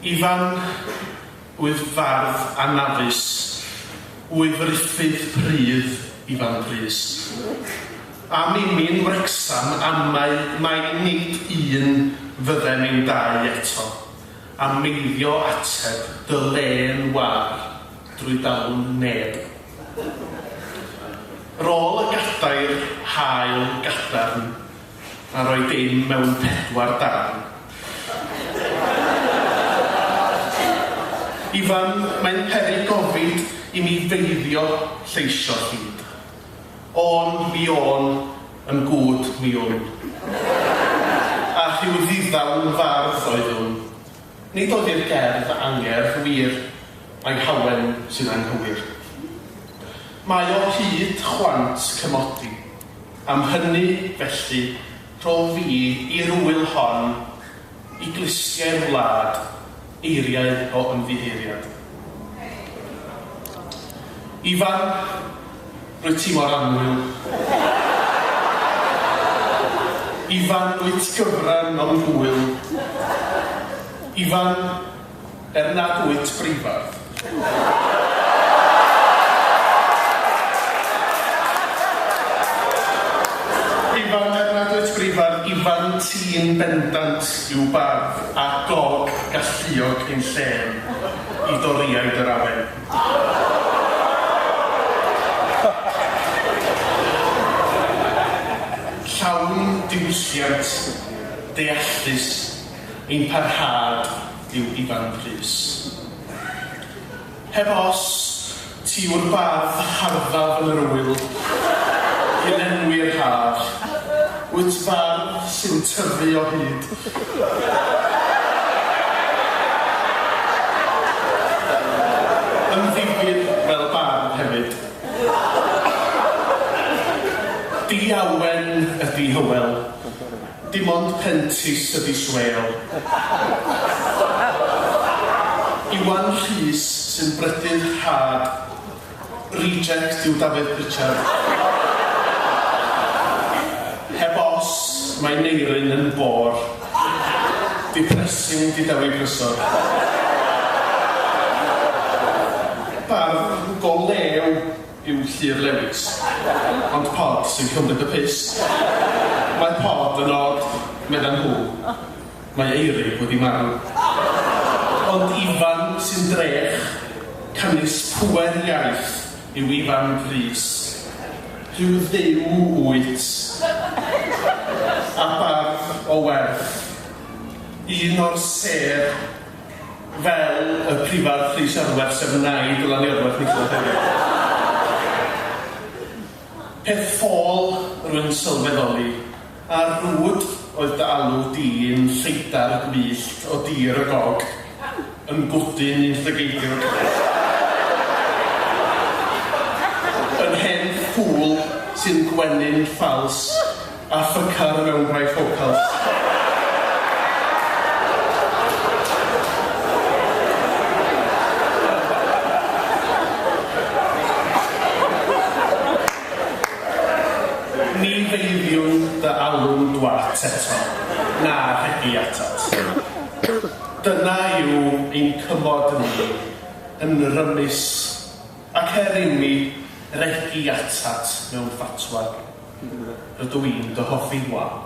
Ifan, wyf fardd anafus, wyf ruffydd prudd Ifan Prys. Am imi'n Wrecsam amau mai nid un fyddem ein dau eto, a meiddio ateb dy lên wâr drwy dalwm neb. Rôl y gadair hael gadarn a rhoi dim mewn pedwar darn. Ifan, mae'n peri gofid i mi feiddio lleisio llid. Ôn mi ôn, yn gwd mi wn. A rhyw ddiddawn fardd oeddwn. Nid oedd i'r gerdd angerdd wir, mai hawen sy'n anghywir. Mae o hyd chwant cymodi. Am hynny, felly, rho fi i'r ŵyl hon, i glustiau'r wlad, eiriau o ymddiheuriad. Ifan, rwyt ti mor annwyl. Ifan, wyt gyfran o'm hwyl. Ifan, er nad wyt brifardd. Ifan, er nad wyt brifardd, Ifan, ti'n bendant yw bardd a gog galluog ein llên i Dorïaid yr awen. Llawn diwylliant, deallus, ein parhad yw Ifan Prys. Heb os, ti yw'r bardd harddaf yn yr ŵyl, i lenwi'r haf. Wyt fardd sy'n tyfu o hyd. Yn ddifyr fel bardd hefyd. Di awen ydi Hywel. Dim ond prentis ydi Swêl. Iwan Rhys sy'n brydydd rhad. Reject yw Dafydd Pritchard. Heb os, mae Neirin yn bore. Depressing 'di Dewi Prysor. Bardd go lew yw Llŷr Lewis. Ond Pod sy'n cymryd y piss. Mae Pod yn od, meddan nhw. Mae Eurig wedi marw. Ond Ifan sy'n drech, canys pŵer iaith yw Ifan Prys. Rhyw dduw wyt. A bardd o werth. Un o'r sêr. Fel y Prifardd Rhys Iorwerth sef nai Dylan Iorwerth Nicola hefyd. Peth ffôl rwy'n sylweddoli, a rwd oedd dy alw di'n lleidar gwyllt o dir y gog, yn gwdyn un llygeidiog. Yn hen ffŵl sy'n gwenu'n ffals A ffycar mewn bifocals. Ni feiddiwn dy alw'n dwat eto, na rhegi atat. Dyna yw ein cymod ni, yn rymus, ac er imi regi atat mewn ffatwa. Rydw i'n dy hoffi, Wan.